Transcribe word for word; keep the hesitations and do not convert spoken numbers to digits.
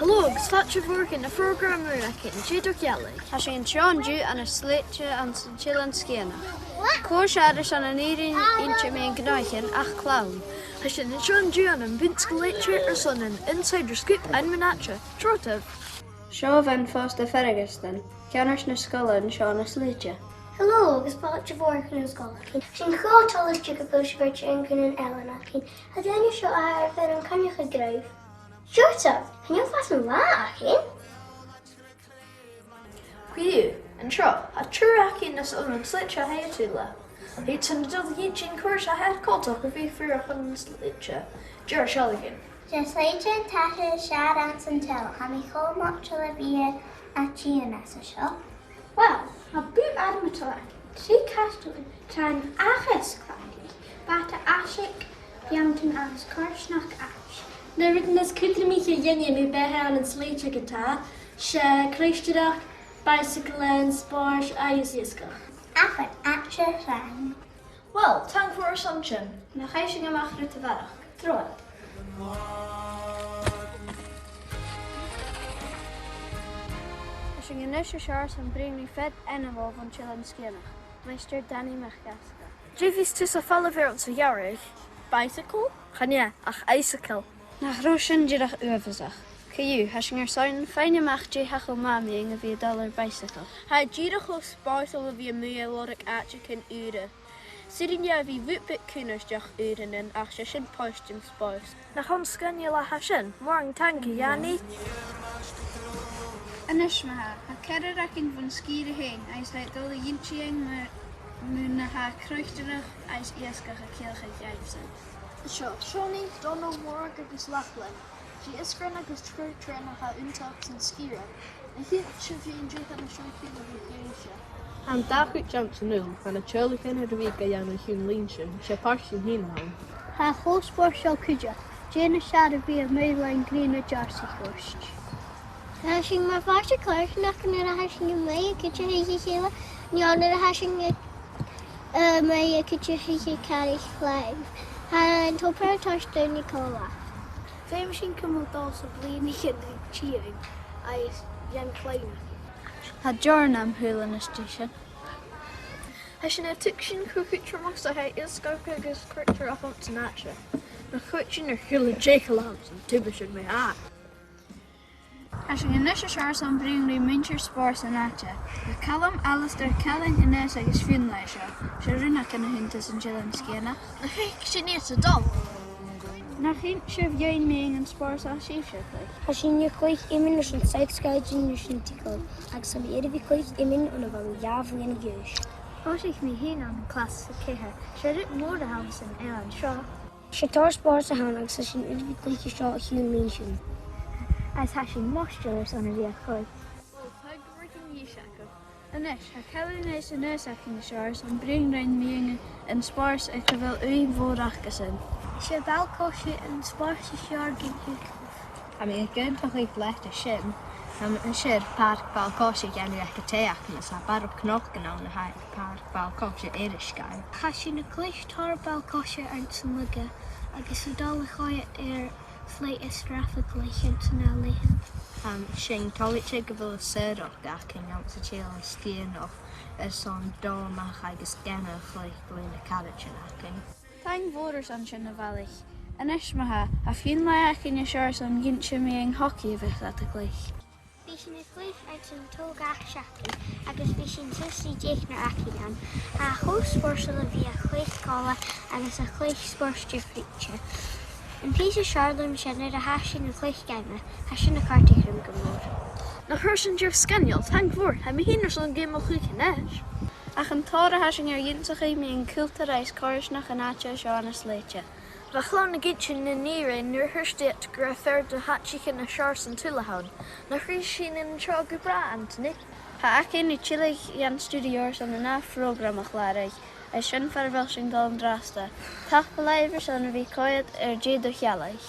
Halò, agus fàilte mhòr chun a' phrògram ùr againn, Dè do Chealg? Tha sinn an seo an-diugh ann an Slèite anns an t-Eilean Sgitheanach. Cò as fheàrr airson an fhìrinn innse mu ghnothaich ach clann? Tha sinn an seo an-diugh ann am Bun-sgoil Slèite airson an Insider Scoop, ainmean-àite. Trobhad. Seo Bean-phòsta Ferguson, ceannard nan sgoilearan seo ann an Slèite. Halò, agus fàilte mhòr chun na sgoile againn. Tha sinn cho toilichte gum faod sibh tighinn chun an eilein againn. Tha daoine seo air a bhith a' coinneachadh ribh. Siuthad, chan eil fhios agam ri ràdh againn. Chì thu, an seo, tha triùir againn às an t-Eilean Slèite a tha a' tilleadh. Tha iadsan a' dol a dh'inntinn cò ris a tha e coltach a bhith a' fuireach ann an Slèite. Dè seòrsa sealladh? 'S e Slèite an taigh as fheàrr anns an t-saoghal. Tha mi cho moiteil a bhith a' tighinn às an seo. Uill, tha bùth àraidh againn, trì caistealan, tràighean agus claidheamh, bàta-aiseig, beanntan agus coimhearsnachd-àite. Na rudan as cudromaiche a dhèanamh mu bheatha ann an Slèite ge-tà, 's e croitearachd, bicycling, spòrs agus iasgach. Ach an àite thràth. Uill, taing mhòr airson sin. Nach fhaigh sinn a-mach rud a bharrachd. Trobhad. Tha sinn a-nis an seo airson bruidhinn ri fear ainmeil bhon t-Eilean Sgitheanach, Maighstir Danny MacEasgair. Dè bhios tusa a' falbh air anns a' gheamhradh? Bicycle? Chan e, ach icicle. Nach robh sin dìreach uabhasach? Co-dhiù, tha sinn airson faighinn a-mach dè tha cho math mu dheidhinn a bhith a' dol air bicycle. Tha e dìreach cho spòrsail a bhith a-muigh a' lorg àiteachan ùra. 'S urrainn dhut a bhith rud beag cunnartach uaireannan, ach 's e sin pàirt den spòrs. Nach ann sgoinneil a tha sin, mòran taing, a Dhanny. A-nis ma-thà, tha ceathrar againn bhon sgìre fhèin agus tha iad a' dol a dh'innse dhuinn mu, mu na tha croitearachd agus iasgach a' ciallachadh dhaibhsan. Seo Seonaidh, Dòmhnall, Mòrag agus Lachlann. Dè iasgairean agus croitearan a tha ionnsachadh san sgìre? An cluinn sibh fhèin dè tha na seo a' ciallachadh dhuibhse? Tha an dà chuid anns an t-saoghal, tha na teaghlaichean air a bhith ga dhèanamh chun linntean, 's e pàirt dhinn fhìn a th' ann. Tha e cho spòrsail cuideachd, dè nas fheàrr a bhith a-muigh le a' ghrian a' deàrrsadh ort. Tha sinn mar phàirt de choimhearsnachd nuair a tha sinn a-muigh a' cuideachadh a chèile, no nuair a tha sinn a, a-muigh a' cuideachadh a' chàradh claidheimh. Tha an t-obair a' toirt daoine còmhla. Feumaidh sinn cumail dol 's a' bhliadhnaichean a' tighinn agus dèan claidheamh. Tha deòir nam shùilean às dèidh sin. Tha sinn a' tuigsinn cho cudromach 's a tha iasgach agus croitearachd anns an àite. Nach cuir sinn air chùl an t-seuchail anns an tubaist sin mu dheireadh. Tha sinn a-nis an seo airson bruidhinn ri muinntir spòrs an àite. Tha Calum, Alasdair, Caoimhín, Aonghas agus Fionnlagh an seo. 'S e rùnachdan a th' annta san t-Eilean Sgitheanach. Nach fheuch sinn iad a dhol? Nach inns sibh dhuinn mu dheidhinn an spòrs a tha sibhse a' cluich? Tha sinn a' cluich iomain airson South Scoil Junior Shinty Club, agus tha mi air a bhith a' cluich iomain on a bha mi dhà bhliadhna a dh'aois. Thòisich mi fhìn ann an clas a ceithir. 'S e rud mòr a th' ann san eilean seo. 'S e tòrr spòrs a th' ann agus tha sinn air a bhith a' cluich an seo o chionn linn sin. Agus tha sinn moiteil airson a bhith a' cluich. Uill, tha e gu math dìomhair a bhith agaibh. A-nis, tha Caoimhín is Aonghas againn an seo airson bruidhinn rinn mu dheidhinn an spòrs aig a bheil ùidh mhòr acasan. 'S e ball-coise an spòrs as fheàrr gun tuigse. Tha mi ag aontachadh leat an sin. Tha mi an sin air pàirc ball-coise a dhèanamh aig an taigh againn, is tha barrachd cnocan ann a tha aig pàirc ball-coise Èirisgeigh. Tha sinn a' cluich tòrr ball-coise anns an oidhche agus a' dol a choimhead air flight is rafaic leis an t-seann lèithean. Tha sinn toilichte gu bheil an saoradh againn anns an t-Eilean Sgitheanach airson dol a-mach agus gàirnealachd le na caraidean againn. Taing mhòr airson sin, a bhalaich. A-nis ma-thà, tha Fionnlagh againn an seo airson innse mu dheidhinn hocaidh a bhios iad a' cluich. Bidh sinn a' cluich anns an t-saoghal gach seachdain, agus bidh sinn suas ri deichnear againn ann. Tha e cho spòrsail a bhith a' cluich còmhla agus a' cluich spòrs diofraichte. Am pìos as fheàrr leam sin, nuair a tha sinn a' cluich geama, tha sin a' còrdadh rium gu mòr. Nach robh sin dìreach sgoinneil, taing mhòr, tha mi fhìn airson geama a chluich a-nis. Ach an tòrr a tha sinn air ionnsachadh mu dheidhinn cultar agus coimhearsnachd an àite seo ann an Slèite. Bha clann ag innse nan fhìrinn nuair a thuirt iad gu robh fear de dh'àiteachan as fheàrr san t-saoghal ann. Nach ruith sinn an seo gu bràth, Anthony? Tha againn ri tilleadh dhan stiùidio airson an ath phrògram a chlàradh, is sin far a bheil sinn a' dol an-dràsta. Tapadh leibh airson a bhith a' coimhead air Dè do Chealg.